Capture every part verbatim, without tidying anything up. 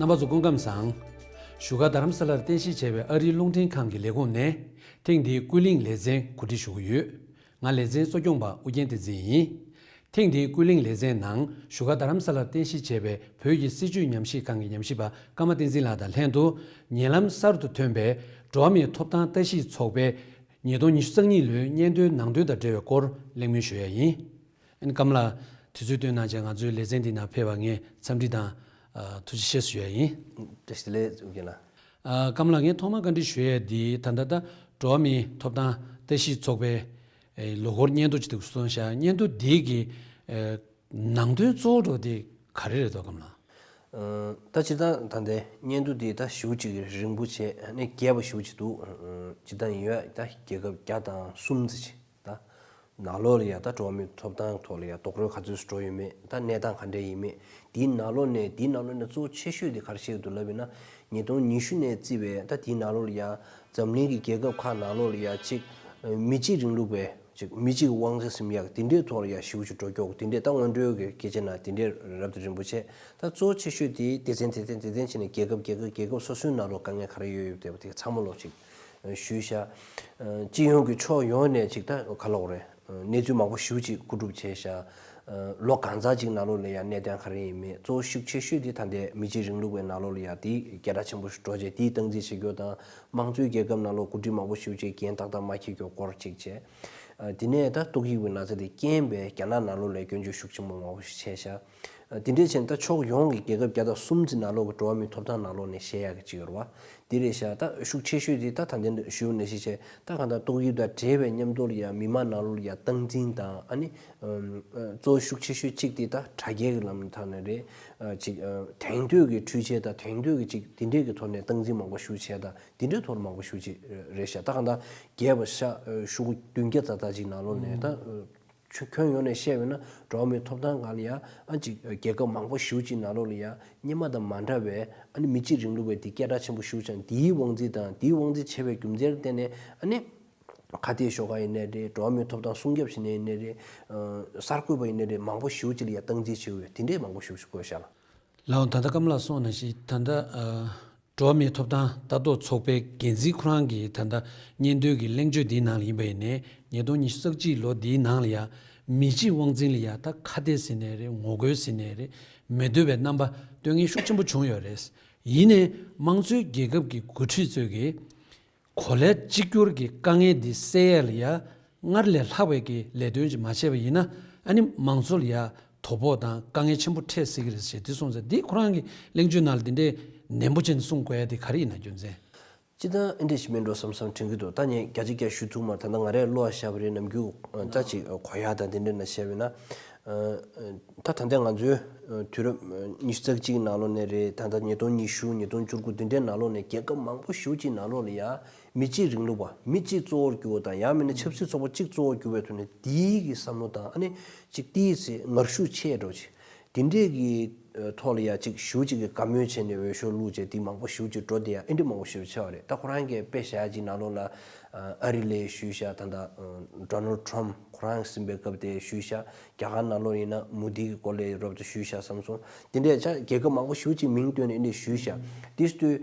རྣམ་པ་ཚོ་སྐུ་ཁམས་བཟང་། བཞུགས་སྒར་རྡ་རམ་ས་ལར་རྟེན་གཞི་བྱས་པའི་ཨ་རིའི་རླུང་འཕྲིན་ཁང་གི་ལས་ཁུངས་ནས། ཐེངས་འདིའི་ཀུན་གླེང་ལེ་ཚན་གོ་སྒྲིག་ཞུ་གི་ཡོད། ང་ལེ་ཚན་གཙོ་སྐྱོང་པ་ཨུ་རྒྱན་བསྟན་འཛིན་ཡིན། ཐེངས་འདིའི་ཀུན་གླེང་ལེ་ཚན་ནང་བཞུགས་སྒར་རྡ་རམ་ས་ལར་རྟེན་གཞི་བྱས་པའི་བོད་ཀྱི་སྲིད་བྱུས་ཉམས་ཞིབ་ཁང་གི་ཉམས་ཞིབ་པ་ཀརྨ་བསྟན་འཛིན་ལགས་དང་ལྷན་དུ། ཉེ་ལམ་གསར་དུ་ཐོན་པའི་འགྲོ་བ་མིའི་ཐོབ་ཐང་ལྟ་ཞིབ་ཚོགས་པའི་ཉིས་སྟོང་ཉི་ཤུ་རྩ་གཉིས་ལོའི་སྙན་ཐོའི་ནང་དོན་དང་འབྲེལ་བའི་སྐོར་གླེང་མོལ་ཞུ་ཡ་ཡིན། ཨན་ཀམ་ལགས། དུས་ཚོད་བཏོན་གནང་བྱས་ང་ཚོའི་ལེ་ཚན་འདི་ནང་ཕེབས་པར་ངས་འཚམས་འདྲི་དང་། ཨ། ཐུགས་རྗེ་ཆེ་ཞུ་ཡ་ཡིན། བཀྲ་ཤིས་བདེ་ལེགས་ཨུ་རྒྱན་ལགས། ཨ། ཀམ་ལགས། ངས་ཐོག་མར་བཀའ་འདྲི་ཞུ་ཡས་འདི་ད་ལྟ་ད་འགྲོ་བ་མིའི་ཐོབ་ཐང་ལྟ་ཞིབ་ཚོགས་པའི་ཨེ་ལོ་འཁོར་སྙན་ཐོ་ཅིག་འདུག་གསུངས་ཤག་སྙན་ཐོ་འདི་གི་ཨེ་ནང་དོན་གཙོ་བོ་འདྲ་བོ་དེ་ག་རེ་རེད་དོ་ཀམ་ལགས། ཨ། ད་སྤྱིར་བཏང་ད་ལྟའི་སྙན་ཐོ་འདི་ད་ཞེ་པོ་ཅིག་རིང་པོ་བྱས་ནས་རྒྱས་པ་ཞེ་པོ་ཅིག་འདུག་ཨ། སྤྱིར་བཏང་ཡིན་ཡ་ད་རྒྱལ་ཁབ་བརྒྱ་དང་གསུམ་ཙམ་ཅིག་ད་ནང་ལོགས་ལ་ཡ་ད་འགྲོ་བ་མིའི་ཐོབ་ཐང་ཐོག་ལ་ཡ་རྡོག་རོལ་ག་ཚོད་འགྲོ་ཡོད་མེད། ད་གནས་སྟངས་ག་འདྲ་ཡིན་མེད། དེའི་ནང་ལོགས་ནས་དེའི་ནང་ལོགས་ནས་གཙོ་བོ་ཆེ་ཤོས་དེ་ག་རེ་བཤད་ཀྱི་འདུག་ལབ་ཡིན་ན། ཉིས་སྟོང་ཉི་ཤུ་ནས་བརྩིས་པའི་ད་དེའི་ནང་ལོགས་ལ་ཡ་འཛམ་གླིང་གི་རྒྱལ་ཁབ་ཁག་ནང་ལོགས་ལ་ཡ་ཅིག་མི་གཅིག་རིང་ལུགས་པའི་ཅིག་མི་གཅིག་དབང་ཆ་ཟིན་ཡག་དེ་འདྲའི་ཐོག་ལ་ཡ་ཞེ་པོ་ཅིག་འགྲོ་མགྱོགས་དེ་འདྲའི་ད་སྔོན་འགྲོའི་གི་སྐད་ཆ་ནང་དེ་འདྲའི་རབ་དང་རིམ་པ་བྱས། ད་གཙོ་བོ་ཆེ་ཤོས་དེ་སྡེ་ཚན་སྡེ་ཚན་སྡེ་ཚན་བྱས་ནས་རྒྱལ་ཁབ་རྒྱལ་ཁབ་རྒྱལ་ཁབ་སོ་སོའི་ནང་ལོགས་དཀའ་ངལ་ག་རེ་ཡོད་ཡོད་བསྡད་པ་དེ་ཚང་མ་ལོག་ཅིག་ཞུས་ཤག་སྤྱི་ཡོངས་ཀྱི་ཕྱོགས་ཡོངས་ནས་ཅིག་ད་ག་ལབ་དགོས་རེད། གནས་ཚུལ་མང་པོ་ཞེ་པོ་ཅིག་བཀོད་སྒྲུབ་བྱས་ཤག་ལོ་གང་ཙམ་ཅིག་ནང་ལོགས་ལ་ཡང་གནས་སྟངས་ག་རེ་ཡིན་མིན། གཙོ་བོ་ཤུགས་ཆེ་ཤོས་དེ་ད་ལྟའི་མི་གཅིག་རིང་ལུགས་པའི་ནང་ལོགས་ལ་ཡང་དེ་སྐད་གྲགས་ཆེན་པོ་ཞིག་འགྲོ་བྱས་དེའི་སྟངས་འཛིན་བྱེད་རྒྱུ་དང་། དམངས་གཙོའི་རྒྱལ་ཁབ་ནང་ལོགས་འགོ་ཁྲིད་མང་པོ་ཞེ་པོ་ཅིག་འགན་ཏག་ཏག་མ་འཁྱེར་རྒྱུ་སྐོར་གཅིག་བྱས། དེ་ནས་ད་ཏོག་དབྱིབས་ཀྱི་ན་ཚ་དེ་རྐྱེན་པས་རྒྱ་ནག་ནང་ལོགས་ལ་སྐྱོན་བརྗོད་ཤུགས་ཆེན་པོ་མང་པོ་ཞིག་བྱས་ཤག་དེ་འདྲའི་ཕྱིན་ད་ཕྱོགས་ཡོངས་ཀྱི་རྒྱལ་ཁབ་བརྒྱ་དང་གསུམ་ཙམ་ནང་ལོགས་ཀྱི་འགྲོ་བ་མིའི་ཐོབ་ཐང་ནང་ལོགས་ནས་བཤད་ཡག་གི་ཅིག་ཡོད་རེད་བ། དེ་རེད་ཤག་ད་ཤུགས་ཆེ་ཤོས་དེ་ད་ད་འདི་ཞུ་ནས་ཤེས་བྱས། ད་གང་ལྟར་ཏོག་དབྱིབས་དང་འབྲེལ་བའི་མཉམ་དུ་ལ་ཡང་མི་མང་ནང་ལོགས་ལ་ཡང་སྟངས་འཛིན་དང་། ཨ་ནི་གཙོ་བོ་ཤུགས་ཆེ་ཤོས་གཅིག་དེ་ད་དྲ་རྒྱའི་གི་ལམ་ཐོག་ནས་རེད། ཅིག་དེང་དུས་ཀྱི་འཕྲུལ་ཆས་དང་དེང་དུས་ཀྱི་ཅིག་དེ་འདྲས་ཀྱི་ཐོག་ནས་སྟངས་འཛིན་མང་པོ་ཞེ་པོ་བྱས་དང་དེ་འདྲའི་ཐོག་ལ་མང་པོ་ཞེ་པོ་ཅིག་རེད་ཤག་ད་གང་ལྟར་རྒྱས་པ་ཤག་ཤོག་གུ་བདུན་བརྒྱ་ཙམ་ཙམ་ཅིག་ནང་ལོགས་ནས་ད། ཁྱོན་ཡོངས་ནས་བཤད་པ་ཡིན་ན་འགྲོ་བ་མིའི་ཐོབ་ཐང་སྒང་ལ་ཡང་ཨ་ཅིག་རྒྱལ་ཁབ་མང་པོ་ཞེ་པོ་ཅིག་ནང་ལོགས་ལ་ཡང་སྔོན་མ་དང་མ་འདྲ་བའི་ཨ་ནི་མི་གཅིག་རིང་ལུགས་པའི་དེ་སྐད་གྲགས་ཆེན་པོ་ཞེ་པོ་ཅིག་དང་དེའི་དབང་འཛིན་དང་དེའི་དབང་འཛིན་བྱས་པའི་རྒྱུ་མཚན་ལ་བརྟེན་ནས་ཨ་ནི་ཁ་གཏད་ཞོགས་ཁ་ཡིན་ནའི་རེད། འགྲོ་བ་མིའི་ཐོབ་ཐང་སྲུང་སྐྱོབ་བྱེད་ནས་ཡིན་ནའི་རེད། གསར་འགོད་པ་ཡིན་ནའི་རེད། མང་པོ་ཞེ་པོ་ཅིག་ལ་ཡང་སྟངས་འཛིན་བྱེད་འོས་དེ་འདྲས་མང་པོ་ཞེ་པོ་ཅིག་བཀོད་བཞག་ལ། ལགས་འོང་། ད་ལྟ་ཀམ་ལགས་གསུངས་ནང་བཞིན་ད་ལྟ་ཨ། འགྲོ་བ་མིའི་ཐོབ་ཐང་ལྟ་རྟོག་ཚོགས་པའི་འགན་འཛིན་ཁོ་རང་གིས་ད་ལྟ་སྙན་ཐོའི་གི་གླེང་བརྗོད་འདིའི་ནང་ལ་ཡིན་པ་ཡིན་ནའི་ཉིས་སྟོང་ཉི་ཤུ་རྩ་གཅིག་ལོ་འདིའི་ནང་ལ་ཡང་མི་གཅིག་དབང་འཛིན་ལ་ཡང་ད་ཁ་གཏད་ཟེར་ནའི་རེད། ངོ་རྒོལ་ཟེར་ནའི་རེད། མི་འདོད་པའི་རྣམ་པ་སྟོན་མཁན་ཤུགས་ཆེན་པོ་བྱུང་ཡོད་རེད། ཡིན་ནའི་དམངས་གཙོའི་རྒྱལ་ཁབ་ཀྱི་འགོ་ཁྲིད་ཚོས་གི་གོ་ལའི་གཅིག་གྱུར་གྱི་དཀའ་ངལ་འདི་སེལ་ཡ་ལ་ཡ་སྔར་ལས་ལྷག་པའི་གི་ལས་དོན་ཅིག་མ་བྱས་པ་ཡིན་ན་ཨ་ནི་མང་ཚོགས་ལ་ཡ་དོ་ཕོག་དང་དཀའ་ངལ་ཆེན་པོ་འཕྲད་སྲིད་ཀྱི་རེད་ཞེས་འདི་གསུངས་ཚེ་འདི་ཁོ་རང་གི་གླེང་བརྗོད་ནང་ལ་འདི་འདྲའི་ནན་པོ་བྱས་ནས་གསུང་དགོས་ཡ་དེ་ག་རེ་ཡིན་ན་རྒྱུ་མཚན། སྤྱིར་བཏང་ཨེ་འདྲ་ཞིག་མིན་འགྲོ་བསམ་བསམ་དྲན་གྱི་འདུག་ད་ངས་བརྒྱ་ཆ་བརྒྱ་ཞུ་ཐུབ་མ་རེད། ད་ལྟ་ང་རས་ཀློག་བཞག་པ་རེད། ནམ་རྒྱུན་ད་ཅིག་གོ་ཡ་དང་འདི་འདྲ་ན་བཤད་པ་ཡིན་ན། ད་ད་ལྟ་ང་ཚོའི་དུས་རབས་ཉི་ཤུ་རྩ་གཅིག་ནང་ལོགས་ནས་རེད། ད་ལྟ་ཉིས་སྟོང་ཉི་ཤུ་ཉིས་སྟོང་བཅུ་དགུ་འདི་འདྲའི་ནང་ལོགས་ནས་རྒྱལ་ཁབ་མང་པོ་ཞེ་པོ་ཅིག་ནང་ལོགས་ལ་ཡ་མི་གཅིག་རིང་ལུགས་པ་མི་གཅིག་གཙོ་བོར་གྱུར་པ་དང་ཡང་མིན་ན་ཆབ་སྲིད་ཚོགས་པ་གཅིག་གཙོ་བོར་གྱུར་པའི་ཐོག་ནས་དེའི་གི་བསམ་བློ་དང་ཨ་ནི་ཅིག་དེའི་ཚེ་ངར་ཤུགས་ཆེ་འགྲོ་ཅིག་དེ་འདྲས་ཀྱི་ཐོག་ལ་ཡ་ཅིག་ཞེ་པོ་ཅིག་གི་བཀའ་མོལ་བྱས་ནས་འོས་ཤོག་བླུགས་བྱས་དེ་མང་པོ་ཞེ་པོ་ཅིག་འགྲོ་བསྡད་ཡ་ཨེ་འདྲས་མང་པོ་ཞེ་པོ་ཆགས་པ་རེད། ད་ཁོ་རང་གིས་དཔེ་བཞག་ཅིག་ནང་ལོགས་ལ་ཨ་རི་ལ་ཞུས་ཤག་ད་ལྟ་ཌོ་ནལ་ཌི་ཊརམ་ཕ་ཁོ་རང་ཟིན་པའི་སྐབས་དེ་ཞུས་ཤག་རྒྱ་གར་ནང་ལོགས་ཡིན་ན་མོ་དི་གི་སྐོར་ལ་རོབ་ཏུ་ཞུས་ཤག་བསམ་སོང་། དེ་འདྲས་ཆ་རྒྱལ་ཁབ་མང་པོ་ཞེ་པོ་ཅིག་མིང་བཏོན་ནས་ཨེ་འདྲས་ཞུས་ཤག་དེ་དུས་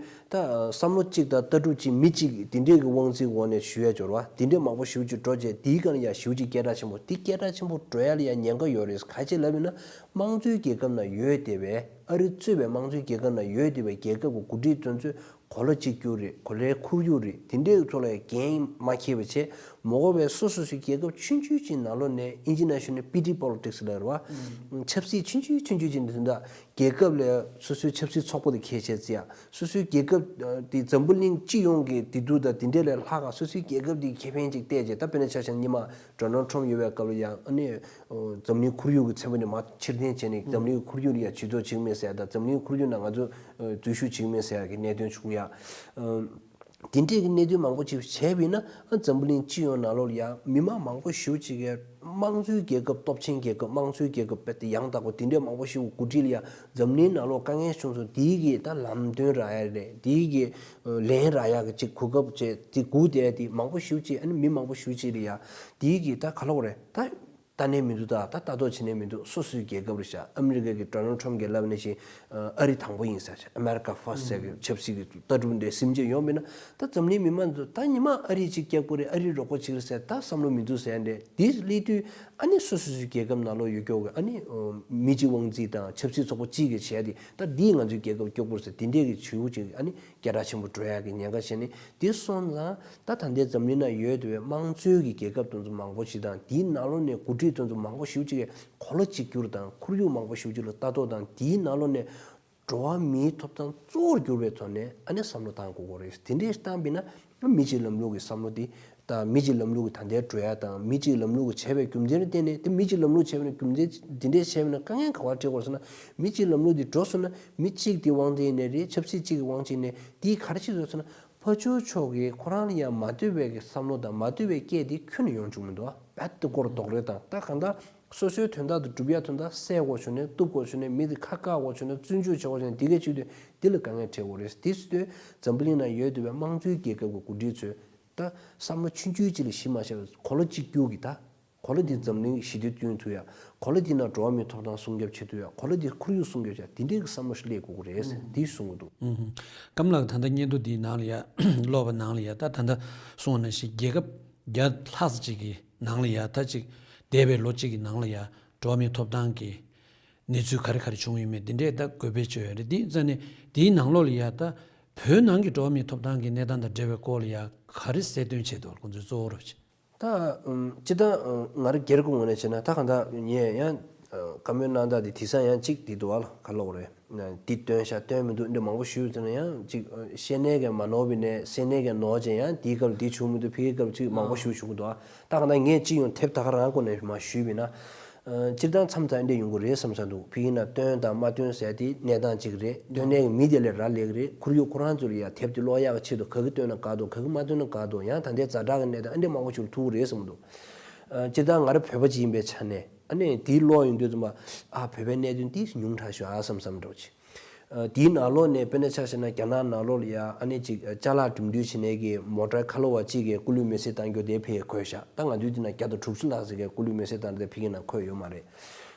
ད་བསམ་བློ་གཅིག་དང་ལྟ་གྲུབ་གཅིག་མི་གཅིག་དེ་འདྲས་ཀྱི་དབང་ཚད་འོག་ནས་ཞུ་ཡ་འབྱོར་བ་དེ་འདྲས་མང་པོ་ཞེ་པོ་ཅིག་འགྲོ་རྗེས་དེའི་སྒང་ལ་ཡ་ཞེ་པོ་ཅིག་སྐད་གྲགས་ཆེན་པོ་དེ་སྐད་གྲགས་ཆེན་པོ་འགྲོ་ཡ་ལ་ཡ་ཉེན་ཁ་ཡོད་རེད། ག་ཅི་ལབ་ཡིན་ན་དམངས་གཙོའི་རྒྱལ་ཁབ་ནང་ཡོད་བསྡད་པའི་ཨ་རི་གཙོས་པའི་དམངས་གཙོའི་རྒྱལ་ཁབ་ནང་ཡོད་བསྡད་པའི་རྒྱལ་ཁབ་ཀྱི་འགོ་ཁྲིད་དེ་ཚོས་གོ་ལ་གཅིག་གྱུར་རེད། གོ་ལའི་ཁོར་ཡུག་རེད། དེ་འདྲའི་ཐོག་ལ་འགན་མ་འཁྱེར་བ་བྱས་མ་དགོས་པའི་སོ་སོ་སོའི་རྒྱལ་ཁབ་ཆུང་ཆུང་ཅིག་ནང་ལོགས་ནས་ཨིན་ཇི་ནང་ཞུས་ན་པི་ཊི་པོ་ལི་ཊིག་སི་ལབ་རེད་བ། ཆབ་སྲིད་ཆུང་ཆུང་ཆུང་ཆུང་ཅིག་ནས་དོན་དག་རྒྱལ་ཁབ་ལ་སོ་སོའི་ཆབ་སྲིད་ཚོགས་པ་དེ་ཁས་བྱས་ཚེ་ཡ་སོ་སོའི་རྒྱལ་ཁབ་དེ་འཛམ་བུ་གླིང་སྤྱི་ཡོངས་ཀྱི་བདེ་སྡུག་དང་དེ་འདྲའི་ལས་ལྷག་ག་སོ་སོའི་རྒྱལ་ཁབ་དེ་ཁེ་ཕན་ཅིག་བལྟས་རྗེས། ད་དཔེར་ན་ཆ་བཞག་ན་སྔོན་མ་ཌོ་ནལ་ཌི་ཊརམ་ཕ་ཡོད་པའི་སྐབས་ལ་ཡང་ཨ་ནི་འཛམ་གླིང་ཁོར་ཡུག་གི་ཚན་པ་ནས་མར་ཕྱིར་འཐེན་བྱས་ནས་འཛམ་གླིང་ཁོར་ཡུག་ལ་ཡང་ཇུས་གཏོགས་བྱེད་ཀྱི་མེད་ཟེར་ཡ་དང་འཛམ་གླིང་ཁོར་ཡུག་ནང་ང་ཚོ་འཛུལ་ཞུགས་བྱེད་ཀྱི་མེད་ཟེར་ཡ་གི་གནད་དོན་བྱུང་ཡ། དེ་འདྲས་ཀྱི་གནད་དོན་མང་པོ་ཅིག་བྱས་པ་ཡིན་ན་ཨ་འཛམ་བུ་གླིང་སྤྱི་ཡོངས་ནང་ལོགས་ལ་ཡང་མི་མང་མང་པོ་ཞེ་པོ་ཅིག་གིས་དམངས་གཙོའི་རྒྱལ་ཁབ་སྟོབས་ཆེན་རྒྱལ་ཁབ་དམངས་གཙོའི་རྒྱལ་ཁབ་དཔེ་དེ་ཡང་དག་པོ་དེ་འདྲས་མང་པོ་ཞེ་པོ་འགོ་ཁྲིད་ལ་ཡང་འཛམ་གླིང་ནང་ལོགས་དཀའ་ངལ་བྱུང་སོང་། དེའི་གི་ད་ལམ་སྟོན་རག་ཡ་རེད། དེའི་གི་ལན་རག་ཡག་གི་ཅིག་གོ་སྐབས་བྱས་དེ་སྒུག་བསྡད་དེ་མང་པོ་ཞེ་པོ་ཅིག་ཨ་ནི་མི་མང་པོ་ཞེ་པོ་ཅིག་ལ་ཡ་དེའི་གི་ད་ག་ལབ་དགོས་རེད། ད་ ལྟ་ནས་མི་འདུག་ད་ད་ལྟ་རྟོག་བྱེད་ནས་མི་འདུག་སོ་སོའི་རྒྱལ་ཁབ་རེད་ཤག་ཨ་མི་རི་ཀ་གི་ཌོ་ནལ་ཊམ་གྱིས་ལབ་ནས་ཤིག་ཨ་རི་དང་པོ་ཡིན་ཟེར་ཤག America First ཟེར་གི་ཆབ་སྲིད་ཀྱི་ལྟ་གྲུབ་འདྲ་སིམ་རྗེས་ཡོང་མིན་ན་ད་འཛམ་གླིང་མི་མང་ཚོ་ད་ཉི་མ་ཨ་རི་གཅིག་སྐྱག་པོ་རེད། ཨ་རི་རོགས་པ་གཅིག་རེད་ཟེར་ད་བསམ་བློ་མི་འདུག་ཟེར་འདྲ་དེ་སླེབས་དུས་ཨ་ནི་སོ་སོ་སོའི་རྒྱལ་ཁབ་ནང་ལོགས་ཡོད་ཀྱོག་གི་ཨ་ནི་མི་གཅིག་དབང་འཛིན་དང་ཆབ་སྲིད་ཚོགས་པ་གཅིག་གིས་བྱས་ཏེ་ད་འདིས་ང་ཚོའི་རྒྱལ་ཁབ་སྐྱོ་པོ་རེད་ཟེར་དེ་འདྲས་ཀྱི་བྱིའུ་གཅིག་ཨ་ནི་སྐད་གྲགས་ཆེན་པོ་འགྲོ་ཡག་གི་ཉེན་ཁ་ཞིག་ནི་དེ་སོང་ཙང་ད་ད་ལྟའི་འཛམ་གླིང་ན་ཡོད་པའི་དམངས་གཙོའི་གི་རྒྱལ་ཁབ་དེ་ཚོ་མང་པོ་ཞིག་དང་དེའི་ནང་ལོགས་ནས་འགོ་ཁྲིད་དེ་ཚོ་མང་པོ་ཞིག་ཅིག་གིས་གོ་ལ་གཅིག་གྱུར་དང་ཁོར་ཡུག་མང་པོ་ཞིག་ཅིག་ལ་ལྟ་རྟོག་དང་དེའི་ནང་ལོགས་ནས་འགྲོ་བ་མིའི་ཐོབ་ཐང་གཙོ་བོར་གྱུར་པའི་ཐོག་ནས་ཨ་ནི་བསམ་བློ་བཏང་དགོས་ཀྱི་རེད། དེ་འདྲས་བཏང་པས་ན་མི་གཅིག་ལམ་ལུགས་ཀྱི་བསམ་བློ་དེ་དང་མི་གཅིག་ལམ་ལུགས་ཀྱི་ད་ལྟའི་འགྲོ་ཡ་དང་མི་གཅིག་ལམ་ལུགས་ཀྱི་བྱས་པའི་རྒྱུ་མཚན་ལ་བརྟེན་ནས་དེ་མི་གཅིག་ལམ་ལུགས་བྱས་པའི་རྒྱུ་མཚན་འདི་འདྲས་བྱས་པས་ན་དཀའ་ངལ་ག་པར་འཕྲད་དགོས་ཟེར་ན་མི་གཅིག་ལམ་ལུགས་འདི་འགྲོ་སོང་ན་མི་གཅིག་དེ་དབང་འཛིན་ནས་རེད། ཆབ་སྲིད་གཅིག་གི་དབང་ཆ་ནས་དེའི་ག་རེ་བྱེད་དགོས་ཟེར་ན་ཕར་ཕྱོགས་ཕྱོགས་ཀྱི་ཁོ་རང་ལ་ཡང་མ་ལྟོས་པའི་གི་བསམ་བློ་དང་མ་ལྟོས་པའི་སྐད་དེ་ཁྱོན་ནས་ཡོང་བཅུག་མི་འདུག་ཨ། རྦད་དེ་སྐོར་རྡོག་རེ་དང་ད་གང་ལྟར་སོ་སོའི་དོན་དག་དེ་སྒྲུབ་ཡ་དོན་དག་བསད་དགོས་བྱུང་ནས་གཏུབ་དགོས་བྱུང་ནས་མི་དེ་ཁ་བཀག་དགོས་བྱུང་ནས་བཙོན་འཇུག་བྱེད་དགོས་བྱུང་ནས་དེ་གས་བྱེད་དུས་དེ་ལ་དཀའ་ངལ་འཕྲད་དགོས་རེད། དེ་སྲིད་དུས་འཛམ་བུ་གླིང་ན་ཡོད་བསྡད་པའི་དམངས་གཙོའི་རྒྱལ་ཁབ་ཀྱི་འགོ་ཁྲིད་ཚོས་ད་བསམ་བློ་ཆུང་ཆུང་ཅིག་ལ་གཞི་མ་བཞག་པའི་གོ་ལ་གཅིག་གྱུར་གྱི་ད་གོ་ལ་འདི་འཛམ་གླིང་ཞི་བདེ་བསྐྲུན་ཐུབ་ཡ། གོ་ལ་འདི་ན་འགྲོ་བ་མིའི་ཐོབ་ཐང་སྲུང་སྐྱོབ་བྱེད་ཐུབ་ཡ། གོ་ལ་འདི་ཁོར་ཡུག་སྲུང་སྐྱོབ་བྱ་འདི་འདྲའི་གི་བསམ་བློ་ཞིག་སླེབས་དགོས་ཀྱི་རེད་ཟེར་འདི་གསུང་གི་འདུག་ཨུ་ཧུ། ཀམ་ལགས་ད་ལྟ་སྙན་ཐོ་འདིའི་ནང་ལ་ཡ་ཀློག་པ་ནང་ལ་ཡ་ད་ད་ལྟ་གསུངས་པ་ནང་བཞིན་རྒྱལ་ཁབ་བརྒྱ་ལྷག་ཙམ་ཅིག་གི་ནང་ལ་ཡ་ད་ཅིག་འདས་པའི་ལོ་གཅིག་གི་ནང་ལ་ཡ་འགྲོ་བ་མིའི་ཐོབ་ཐང་གི་གནས་ཚུལ་ག་རེ་ག་རེ་བྱུང་ཡོད་མེད་འདི་འདྲས་ད་འགོད་སྤེལ་བྱས་ཡོད་རེད། འདི་ཙང་ནས་འདིའི་ནང་ལོགས་ལ་ཡ་ད་བོད་ནང་གི་འགྲོ་བ་མིའི་ཐོབ་ཐང་གི་གནས་སྟངས་དང་འབྲེལ་བའི་སྐོར་ལ་ཡ་ག་རེ་གསལ་སྟོན་བྱས་འདུག་ཁོང་ཚོས་གཙོ་བོ་རུ་བྱས། ད་ཨམ་སྤྱིར་བཏང་ཨམ་ང་རང་སྒེར་གྱི་ངོས་ནས་བྱས་ན་ད་གང་ལྟར་ངས་ཡང་ཨ་བཀའ་མོལ་གནང་སྟངས་དེ་དེང་སང་ཡང་གཅིག་དེ་འདུག་བ་ལ་ག་ལབ་དགོས་རེད། ན་འདི་སྟོན་ཤག་སྟོན་མི་འདུག་འདི་མང་པོ་ཞུས་ཟེར་ན་ཡང་གཅིག་ཨ་བཤད་ནས་ཀྱང་མ་ནོར་བས་ནས་གསན་ནས་ཀྱང་ནོར་ཅན་ཡང་དེའི་སྐབས་འདི་བྱུང་མི་འདུག་ཕ་གིའི་སྐབས་གཅིག་མང་པོ་ཞུ་ཞུ་གི་འདུག་ད་གང་ལྟར་ངས་གཅིག་ཡང་དེབ་ད་ག་རང་སྐོར་ནས་མ་ཞུས་པས་ན། ཨ་སྤྱིར་བཏང་མཚམས་མཚམས་འདྲ་ཡོང་གི་རེད་བསམ་བསམ་འདུག་ཕ་གི་ན་སྟོན་དང་མ་སྟོན་ཟེར་དེ་གནས་སྟངས་གཅིག་རེད། སྟོན་ནས་མི་དེ་ལས་རག་ལས་ཀྱི་རེད། ཁོར་ཡུག་ཁོ་རང་ཚོ་ལ་ཡང་དེབ་དེ་ཀློག་ཡག་གི་ཆེད་དུ་ག་གི་སྟོན་ན་དགའ་འདུག་ག་གི་མ་སྟོན་ན་དགའ་འདུག་ཡང་ད་ལྟའི་ཛ་དྲག་གི་གནས་སྟངས་ཨ་འདྲ་མང་པོ་ཞིག་ལ་ཐུག་གི་རེད་བསམ་འདུག་ཨ་སྤྱིར་བཏང་ང་རང་བོད་པ་ཅིག་ཡིན་པའི་ཆ་ནས་ཨ་ནི་དེའི་ཀློག་ཡོང་དུས་ཙམ་པ་ཨ་བོད་པའི་གནད་དོན་དེ་ཉུང་དྲགས་ཤག་ཨ་བསམ་བསམ་འདྲ་བོ་ཅིག་ཨ་དེའི་ནང་ལོགས་ནས་དཔེར་ན་ཆ་བཞག་ན་རྒྱ་ནག་ནང་ལོགས་ལ་ཡ་ཨ་ནི་ཅིག་ཅ་ལག་འགྲིམ་འགྲུལ་བྱེད་མཁན་གྱི་མོ་ཊ་ཁ་ལོ་བ་གཅིག་གིས་སྐུ་ལུས་མེར་སྲེག་བཏང་རྒྱུ་དེ་ཕར་འཁོད་བཞག་ད་ང་ཚོའི་འདི་ན་བརྒྱ་དང་དྲུག་ཅུ་ལྷག་ཙམ་གྱིས་སྐུ་ལུས་མེར་སྲེག་བཏང་རྒྱུ་དེ་ཕ་གི་ནང་འཁོད་ཡོད་མ་རེད།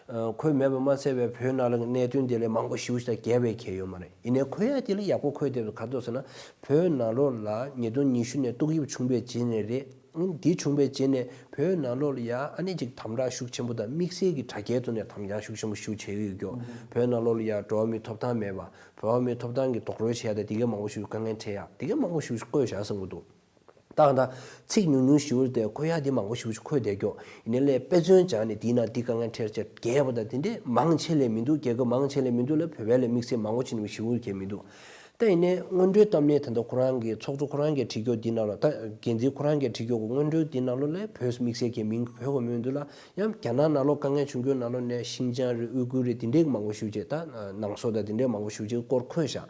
ཨ་འཁོད་མེད་པ་མ་ཚད་པའི་བོད་ནང་ལ་གནད་དོན་དེ་ལས་མང་པོ་ཞེ་པོ་ཞིག་ད་རྒྱས་པའི་གལ་ཡོད་མ་རེད། ཡིན་ནའི་འཁོད་ཡ་དེ་ལ་ཡག་པོ་འཁོད་བསྡད་པ་ག་རེ་འདུག་ཟེར་ན་བོད་ནང་ལོགས་ལ་ཉིས་སྟོང་ཉི་ཤུ་ནས་ཏོག་དབྱིབས་བྱུང་བའི་རྗེས་ནས་རེད། འདི་བྱུང་བའི་རྗེས་ནས་བོད་ནང་ལོགས་ལ་ཡ་ཨ་ནི་ཅིག་དམ་དྲག་ཤུགས་ཆེན་པོ་དང་དམིགས་བསལ་གྱི་དྲ་རྒྱའི་ཐོག་ནས་དམ་དྲག་ཤུགས་ཆེན་པོ་ཞིག་བྱེད་ཀྱི་ཡོད་ཀྱོག་བོད་ནང་ལོགས་ལ་ཡ་འགྲོ་བ་མིའི་ཐོབ་ཐང་མེད་པ། འགྲོ་བ་མིའི་ཐོབ་ཐང་གི་རྡོག་རོལ་བྱེད་ཡ་དང་དེ་གའི་མང་པོ་ཞིག་དཀའ་ངལ་འཕྲད་ཡ་དེ་གའི་མང་པོ་ཞིག་བཀོད་བཞག་བསམ་གྱི་འདུག་ད་གང་ལྟར་ཚིག་ཉུང་ཉུང་ཞིག་དེ་འཁོད་ཡ་དེ་མང་པོ་ཞིག་འཁོད་བསྡད་ཀྱོག་ཡིན་ནའི་ལས་དཔེ་མཚོན་སྦྱར་ནས་དེའི་ནང་དེ་དཀའ་ངལ་འཕྲད་བྱས་རྒྱས་པ་དང་དེ་འདྲས་མང་ཆེ་ལས་མི་འདུག་རྒྱལ་ཁབ་མང་ཆེ་ལས་མི་འདུག་ལ་བོད་པའི་ལས་དམིགས་བསལ་མང་པོ་ཅིག་ནས་ཞིག་གི་མི་འདུག་ད་ཡིན་ནའི་སྔོན་འགྲོའི་གཏམ་ནས་ད་ལྟ་ཁོ་རང་གི་ཚོགས་གཙོ་ཁོ་རང་གིས་བྲིས་རྒྱུ་འདི་ནང་ལ་ད་འགན་འཛིན་ཁོ་རང་གིས་བྲིས་རྒྱུ་གི་སྔོན་འགྲོའི་འདི་ནང་ལོ་ལས་བོད་དམིགས་བསལ་གྱི་མིང་བོད་གོ་མིང་འདི་ལ་ཡང་རྒྱ་ནག་ནང་ལོ་དཀའ་ངལ་བྱུང་རྒྱུ་ནང་ལོ་ནས་ཤིང་ཅང་རེད། ཨུ་གུར་རེད། དེ་འདྲའི་མང་པོ་ཞིག་བྱས་ད་ནང་སོ་དང་དེ་འདྲའི་མང་པོ་ཞིག་བྱས་སྐོར་འཁོད་བཞག་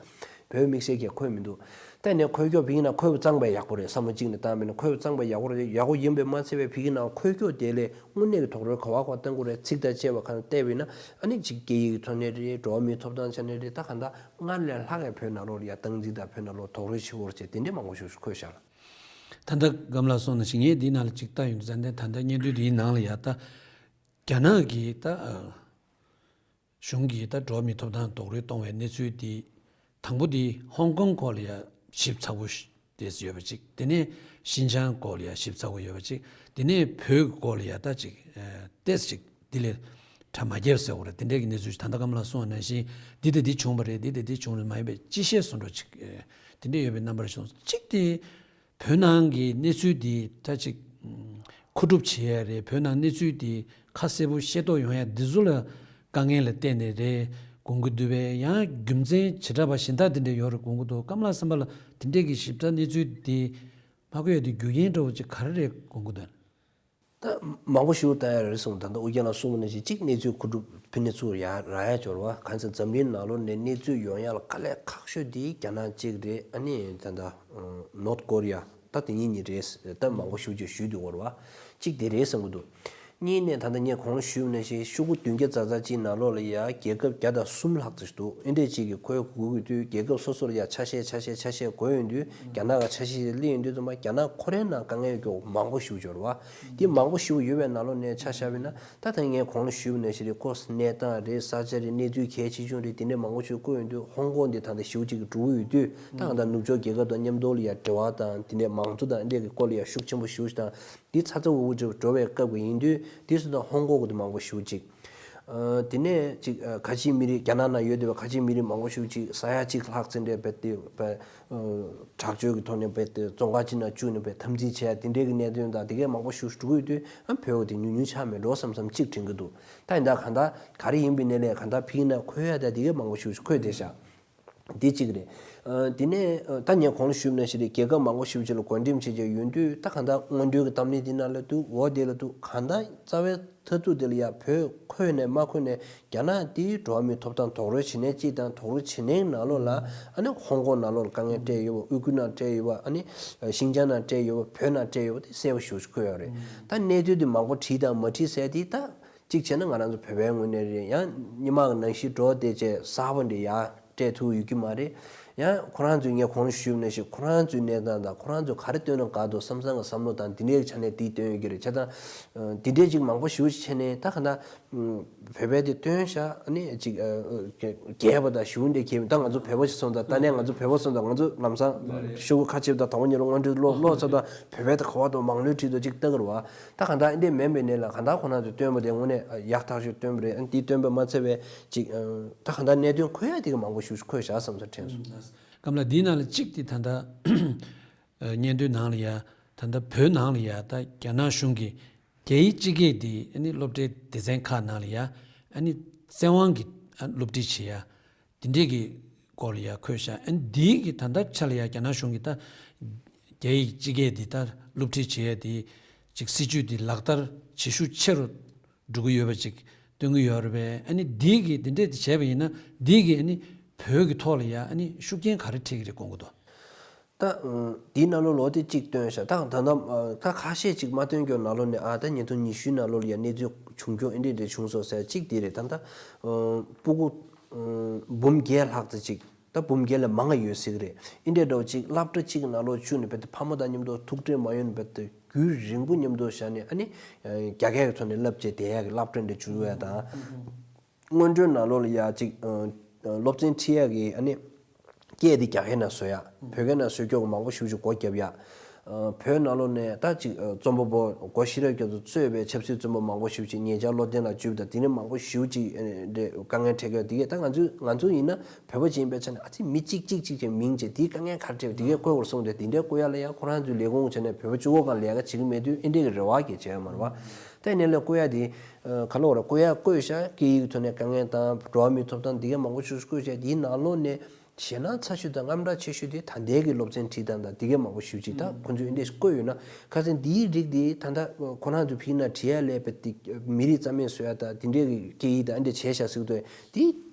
བོད་དམིགས་བསལ་གྱི་འཁོད་མི་འདུག་ད་ནས་འཁོད་རྒྱུ་ཕ་གི་ནང་འཁོད་པ་གཙང་པ་ཡག་པོ་རེད། བསམ་བློ་གཅིག་ནས་བཏང་མིན་ན་འཁོད་པ་གཙང་པ་ཡག་པོ་རེད། ཡག་པོ་ཡིན་པས་མ་ཚད་པའི་ཕ་གི་ནང་འཁོད་རྒྱུ་དེ་ལས་དངོས་གནས་ཀྱི་རྡོག་རོལ་ག་བ་ག་བ་གཏོང་དགོས་རེད། ཚིག་དང་བཅས་པ་གང་བལྟས་པ་ཡིན་ན་ཨ་ནི་ཅིག་སྐད་ཡིག་གི་ཐོག་ནས་རེད། འགྲོ་བ་མིའི་ཐོབ་ཐང་ཆ་ནས་རེད། ད་གང་ལྟར་སྔར་ལས་ལྷག་གི་བོད་ནང་ལོགས་ལ་ཡ་སྟངས་འཛིན་དང་བོད་ནང་ལོགས་རྡོག་རོལ་བྱེད་དགོས་རེད་ཅེས་དེ་འདྲས་མང་པོ་ཞིག་འཁོད་བཞག་ལ། ད་ལྟ་སྒམ་ལགས་གསུངས་ནང་བཞིན་ངས་འདིའི་ནང་ལ་ཅིག་ལྟ་ཡོང་དུས་ཙང་ད་ལྟ་སྙན་ཐོའི་འདིའི་ནང་ལ་ཡ་ད་རྒྱ་ནག་གིས་ད་གཞུང་གིས་ད་འགྲོ་བ་མིའི་ཐོབ་ཐང་རྡོག་རོལ་གཏོང་བའི་གནས་ཚུལ་འདི་དང་པོ་འདི་ཧོང་ཀོང་སྐོར་ལ་ཡ་ཞིབ་ཚགས་པོ་ཏོག་ཙམ་ཡོད་པ་ཅིག་དེ་ནས་ཤིན་ཅང་སྐོར་ལ་ཡ་ཞིབ་ཚགས་པོ་ཡོད་པ་ཅིག་དེ་ནས་བོད་ཀྱི་སྐོར་ལ་ཡ་ད་ཅིག་ཏོག་ཙམ་ཅིག་འདི་ལས་གྲ་མ་རྒྱས་ཟེར་དགོས་རེད། དེ་འདྲའི་གི་གནས་ཚུལ་ཞིག་ད་ལྟ་སྒམ་ལགས་གསུངས་པ་ནང་བཞིན་འདི་དང་འདི་བྱུང་བ་རེད། འདི་དང་འདི་བྱུང་བ་མ་ཡིན་པའི་སྤྱི་བཤད་བཟོ་འདྲ་ཅིག་དེ་འདྲ་ཡོད་པའི་རྣམ་པ་རེ་བྱུང་སོང་། གཅིག་དེ་བོད་ནང་གི་གནས་ཚུལ་འདི་ད་ཅིག་མཁོ་སྒྲུབ་བྱེད་ཡ་རེད། བོད་ནང་གནས་ཚུལ་འདི་ཁ་གསལ་པོ་ཤེས་རྟོགས་ཡོང་ཡ་འདི་ཚོ་ལ་དཀའ་ངལ་ལ་བརྟེན་ནས་རེད་དགོངས་ཀྱི་འདུག་པས། ཡང་རྒྱུ་མཚན་བྱེ་བྲག་པ་གཞན་དག་འདི་འདྲ་ཡོད་རེད་དགོངས་ཀྱི་འདུག་སྐམ་ལགས་བསམ་པ་ལ་དེ་འདྲས་ཀྱི་ཞིབ་ཕྲ་གནས་ཚུལ་འདི་མ་གོ་ཡ་འདི་རྒྱུ་རྐྱེན་འདྲ་བོ་ཅིག་ག་རེ་རེད་དགོངས་ཀྱི་འདུག་ད་མང་པོ་ཞིག་བལྟ་ཡ་རེད་སོང་། ད་ལྟ་ཨུ་རྒྱན་ལགས་གསུངས་པ་ནང་བཞིན་གཅིག་གནས་ཚུལ་མཁོ་སྒྲུབ་ཕུ་ནས་ཚུར་ཡ་རག་ཡ་འབྱོར་བ་གང་ཟེར་འཛམ་གླིང་ནང་ལོགས་ནས་གནས་ཚུལ་ཡོང་ཡ་ལ་དཀའ་ལས་ཁག་ཤོས་དེ་རྒྱ་ནག་གཅིག་རེད། ཨ་ནི་ད་ལྟ་ནོར་ཐ་ཀོ་རི་ཡ་ད་དེ་གཉིས་གཉིས་རེད། ད་མང་པོ་ཞིག་ཅིག་ཞུས་འདུག་བར་བ་གཅིག་དེ་རེད་བསམ་གི་འདུག་གཉིས་ནས་ད་ལྟ་ངས་གོང་ལ་ཞུས་པ་ནང་བཞིན་ཤོག་གུ་བདུན་བརྒྱ་ཙག་ཙག་གཅིག་ནང་ལོགས་ལ་ཡ་རྒྱལ་ཁབ་བརྒྱ་དང་གསུམ་ལྷག་ཙམ་ཞིག་འདུག་ཨེ་འདྲས་གཅིག་གིས་ཁོའི་གུ་གུ་དུས་རྒྱལ་ཁབ་སོ་སོར་ཡ་ཆ་ཤས་ཆ་ཤས་ཆ་ཤས་བགོས་ཡོང་དུས་རྒྱ་ནག་ག་ཆ་ཤས་ཤིག་སླེབས་ཡོང་དུས་ཙམ་པ་རྒྱ་ནག་ཁོ་རའི་ནང་དཀའ་ངལ་ཡོད་མཁན་མང་པོ་ཞིག་འབྱོར་བ། འདི་མང་པོ་ཞིག་ཡོད་པའི་ནང་ལོགས་ནས་ཆ་བཞག་པ་ཡིན་ན་ད་ལྟ་ངས་གོང་ལ་ཞུས་པ་ནང་བཞིན་རེད། ཁོ་གནས་སྟངས་རེད། ས་ཆ་རེད། གནས་ཚུལ་གལ་ཆེ་ཆུང་རེད། དེ་འདྲས་མང་པོ་ཞིག་བཀོད་ཡོང་དུས་ཧོང་ཀོང་འདི་ད་ལྟ་ཞེ་པོ་ཅིག་འགྲོ་གི་ཡོད་དུས་ད་གང་ལྟར་ནུབ་ཕྱོགས་རྒྱལ་ཁབ་དང་མཉམ་དུ་ལ་ཡ་འབྲེལ་བ་དང་དེ་འདྲས་མང་གཙོ་དང་འདྲས་ཀྱི་སྐོར་ལ་ཡ་ཤུགས་ཆེན་པོ་ཞེ་པོ་ཞིག་དང་། འདི་ཚ་ཚ་འུར་འུར་འགྲོ་བའི་སྐབས་ཀྱི་ཡིན་དུས་འདི་སུ་དང་ཧོང་ཀོང་གི་འདི་མང་པོ་ཞེ་པོ་ཅིག་ཨ། དེ་ནས་ཅིག་ཨ། ཁ་ཆེའི་མི་རིགས་རྒྱ་ནག་ནང་ཡོད་བསྡད་པའི་ཁ་ཆེའི་མི་རིགས་མང་པོ་ཞིག་ཅིག་ས་ཡ་གཅིག་ལྷག་ཙམ་འདྲས་རྦད་དེ་བ། ཨ། དྲག་སྤྱོད་ཀྱི་ཐོག་ནས་རྦད་དེ་བཙོན་ཁང་གཅིག་ནང་བཅུག་ནས་རྦད་འཐབ་འཛིང་བྱས་ཡ་དེ་འདྲས་ཀྱི་གནད་དོན་དང་དེ་གས་མང་པོ་ཞིག་འགྲོ་གི་ཡོད་དུས་ཨ། བོད་འོ་དེ་ཉུང་ཉུང་ཆགས་མེད་འགྲོ་བསམ་བསམ་ཅིག་དྲན་གྱི་འདུག་ད་ཡིན་ད་གང་ལྟར་ག་རེ་ཡིན་པའི་ནས་ལས་གང་ལྟར་ཕིག་ན་ཁོལ་ཡ་ད་དེ་གས་མང་པོ་ཞིག་ཁོལ་བསྡད་ཤག་འདི་གཅིག་རེད། ཨ། དེ་ནས་ཨ། ད་ངས་གོང་ལ་ཞུས་པ་ནང་བཞིན་རེད། རྒྱལ་ཁབ་མང་པོ་ཞིག་ཅིག་ལ་བགོ་འགྲེམས་བྱེད་ཀྱི་ཡོད་དུས་ད་གང་ལྟར་སྔོན་འགྲོའི་གི་གཏམ་གླེང་འདི་ནང་ལ་འདུག་འོ་དེ་ལ་འདུག་གང་ལྟར་རྩ་བའི་མཐར་ཐུག་དེ་ལ་ཡ་བོད་ཁོལ་ནས་མ་ཁོལ་ནས་རྒྱ་ནག་དེའི་འགྲོ་བ་མིའི་ཐོབ་ཐང་རྡོག་རོལ་བྱེད་མཁན་གཅིག་དང་རྡོག་རོལ་བྱེད་མཁན་ནང་ལོགས་ལ་ཨ་ནི་ཧོང་ཀོང་ནང་ལོགས་ལ་དཀའ་ངལ་སྤྲད་ཡོད་པ། ཨུ་ཁུ་ནང་སྤྲད་ཡོད་པ། ཨ་ནི་ཤིང་ཅང་ནང་སྤྲད་ཡོད་པ། བོད་ནང་སྤྲད་ཡོད་པ་དེ་གསལ་པོ་ཞེ་པོ་ཅིག་ཁོལ་ཡོད་རེད། ད་གནས་ཚུལ་དེ་མང་པོ་བྲིས་དང་མ་བྲིས་ཟེར་དེ་ད། གཅིག་བྱས་ན་ང་རང་ཚོ་བོད་པའི་ངོས་ནས་རེད། ཡང་སྔོན་མ་གི་ནང་བཞིན་འགྲོ་བསྡད་བྱས་གསར་པ་འདྲ་ཡར་སྤྲད་ཐུབ་ཡོད་ཀྱི་མ་རེད། ཡང་ཁོ་རང་ཚོས་ངས་གོང་ལ་ཞུས་པ་ནང་བཞིན་ཁོ་རང་ཚོའི་གནས་སྟངས་དང་ཁོ་རང་ཚོས་ག་རེ་བཏོན་ན་དགའ་འདུག་བསམ་བསམ་གི་བསམ་བློ་དང་འདི་འདྲའི་ཆ་ནས་འདི་བཏོན་ཡོད་ཀྱི་རེད། བྱས་ཙང་འདི་འདྲའི་ཅིག་མང་པོ་ཞེ་པོ་ཅིག་བྱས་ནས་ད་ག་ད་བོད་པའི་དེ་བཏོན་ཤག་ཨ་ནི་ཅིག་རྒྱས་པ་དང་ཞུ་འདྲ་གྱིས། ད་ང་ཚོ་བོད་པ་ཞིག་སོང་ཙང་ད་ནས་ང་ཚོ་བོད་པ་སོང་ཙང་ང་ཚོ་ལམ་སང་ཤོག་གུ་ཁ་ཕྱེ་བ་དང་དང་པོ་ཉིད་ལ་དངོས་འབྲེལ་ཀློག་ཀློག་ཚར་དང་བོད་པའི་ད་ག་བ་དང་མང་ལོས་བྲིས་འདུག་ཅིག་ལྟ་གི་རེད་བ། ད་གང་ལྟར་ཨེ་འདྲས་མིན་པའི་གནས་ལ་གང་ལྟར་ཁོ་རང་ཚོས་བཏོན་པ་དེ་དངོས་གནས་ཡག་ཐག་ཆོད་བཏོན་པ་རེད། ཨ་ནི་འདི་བཏོན་པ་མ་ཚད་པའི་ཅིག་ཨ། ད་གང་ལྟར་གནད་དོན་འཁོད་ཡ་དེ་ག་མང་པོ་ཞིག་འཁོད་བཞག་བསམ་ས་དྲན་སོང་། སྐམ་ལགས་འདིའི་ནང་ལ་གཅིག་དེ་ད་ལྟ་ཨ། སྙན་ཐོའི་ནང་ལ་ཡ་ད་ལྟ་བོད་ནང་ལ་ཡ་ད་རྒྱ་ནག་གཞུང་གིས་རྒྱ་ཡིག་སྤྱི་སྐད་འདི་ཨ་ནི་སློབ་གྲྭའི་སྡེ་ཚན་ཁག་ནང་ལ་ཡ་ཨ་ནི་བཙན་དབང་གིས་ཨ། སློབ་ཁྲིད་བྱེད་ཡ། དེ་འདྲས་ཀྱི་སྐོར་ལ་ཡ་འཁོད་ཤག་ཨ་ནི་འདིའི་གི་ད་ལྟ་ཆ་ལ་ཡ་རྒྱ་ནག་གཞུང་གིས་ད་རྒྱ་ཡིག་སྤྱི་སྐད་འདི་ད་སློབ་ཁྲིད་བྱེད་ཡ་དེ་ཅིག་སྲིད་ཇུས་འདི་ལག་བསྟར་བྱེད་ཤུགས་ཆེ་རུ་འགྲོ་གི་ཡོད་པ་ཅིག་སྟོན་གི་ཡོད་རེད་པས། ཨ་ནི་འདིའི་གི་དེ་འདྲས་དེ་བྱས་པ་ཡིན་ན་འདིའི་གི་ཨ་ནི་བོད་ཀྱི་ཐོག་ལ་ཡ་ཨ་ནི་ཤུགས་རྐྱེན་ག་རེ་འཕྲད་ཀྱི་རེད་དགོངས་ཀྱི་འདུག་ད་ཨ། འདིའི་ནང་ལོགས་ལོ་དེ་གཅིག་བཏོན་ཤག་ད་ད་ད་ད་ཁ་ཤས་ཅིག་མ་བཏོན་རྒྱུ་ནང་ལོགས་ནས་ཨ། ད་ཉིས་སྟོང་ཉི་ཤུའི་ནང་ལོགས་ལ་ཡ་གནས་ཚུལ་བྱུང་རྒྱུ་ཨེ་འདྲས་འདྲས་བྱུང་སོང་ཟེར་གཅིག་དེ་རེད། ད་ད་ཨ། སྤུ་གུ་ཨ། འབུམ་བརྒྱད་ལྷག་ཙམ་ཅིག་ད་འབུམ་བརྒྱད་ལས་མང་ང་ཡོད་སྲིད་གི་རེད། ཨེ་འདྲས་འདྲ་བོ་ཅིག་སློབ་གྲྭ་གཅིག་གི་ནང་ལོགས་བཅུག་ནས་རྦད་དེ་ཕ་མ་དང་མཉམ་དུ་ཐུག་འཕྲད་མ་ཡོང་ནས་རྦད་དེ་རྒྱུན་རིང་པོ་མཉམ་དུ་བཞག་ནས་ཨ་ནི་རྒྱ་སྐད་ཀྱི་ཐོག་ནས་བསླབ་བྱས་བསྡད་ཡག་གི་སློབ་གྲྭ་འདྲ་བཅུག་ཡ་དང་། སྔོན་འགྲོའི་ནང་ལོགས་ལ་ཡ་ཅིག་ཨ། སློབ་ཚན་ཁྲིད་ཡག་གི་ཨ་ནི་སྐད་དེ་རྒྱ་སྐད་ནང་བཟོ་ཡ། བོད་སྐད་ནང་བཟོ་རྒྱུ་མང་པོ་ཞེ་པོ་ཅིག་སྒོ་བརྒྱབ་ཡ། ཨ། བོད་ནང་ལོགས་ནས་ད་ཅིག་ཨ། རྩོམ་པ་པོ་སྒོ་ཤེས་རབ་རྒྱ་མཚོ་གཙོས་པའི་ཆབ་སྲིད་བཙོན་པ་མང་པོ་ཞེ་པོ་ཅིག་ཉེ་ཆར་བློ་བརྟན་ལགས་བཅུག་པ་དང་དེ་ནས་མང་པོ་ཞེ་པོ་ཅིག་ཨ། དཀའ་ངལ་འཕྲད་ཀྱི་ཡོད། དེ་གས་ད་ང་ཚོ་ང་ཚོ་ཡིན་ན་བོད་པ་ཅིག་ཡིན་པའི་ཆ་ནས་ཨ་ཙི་མི་གཅིག་གཅིག་གཅིག་ཅིག་མིང་བྱས་དེའི་དཀའ་ངལ་ག་རེ་འཕྲད་པ་དེ་གས་བཀོད་དགོས་གསུངས་ཏེ་དེ་འདྲའི་བཀོད་ཡ་ལ་ཡ་ཁོ་རང་ཚོའི་ལས་ཁུངས་བྱས་ནས་བོད་པ་གཅིག་པོ་གང་ལས་ཀ་བྱེད་ཀྱི་མེད་དུས་ཨེ་འདྲས་ཀྱི་རེ་བ་གས་བྱས་ཡོད་མ་རེད་བ། ད་ཡིན་ནའི་ལས་བཀོད་ཡ་དེ་ཨ། ག་ལབ་དགོས་རེད། བཀོད་ཡ་བཀོད་ཤག་སྐད་ཡིག་ཐོག་ནས་དཀའ་ངལ་དང་འགྲོ་བ་མིའི་ཐོབ་ཐང་འདི་གས་མང་པོ་ཞིག་བཀོད་བྱས། དེའི་ནང་ལོགས་ནས་ཞེད་སྣང་ཚ་ཤོས་དང་དངངས་སྐྲག་ཆེ་ཤོས་དེ་ད་ལྟའི་གི་སློབ་ཚན་ཁྲིད་སྟངས་དང་འདི་གས་མང་པོ་ཞེ་པོ་ཅིག་ད་ཁོ་ཚོས་འདི་འདྲས་བཀོད་ཡོད་ན། ཁ་སང་འདིའི་རིགས་དེ་ད་ལྟ་ཁོ་རང་ཚོ་ཕིག་ན་བྲིས་ཡ་ལས་པའི་དེ་མི་རིགས་རྩ་མེད་བཟོ་ཡ་དང་དེ་འདྲས་ཀྱི་སྐད་ཡིག་དང་འདི་འདྲས་བྱས་ཤག་ཟེར་གི་འདུག་དེ་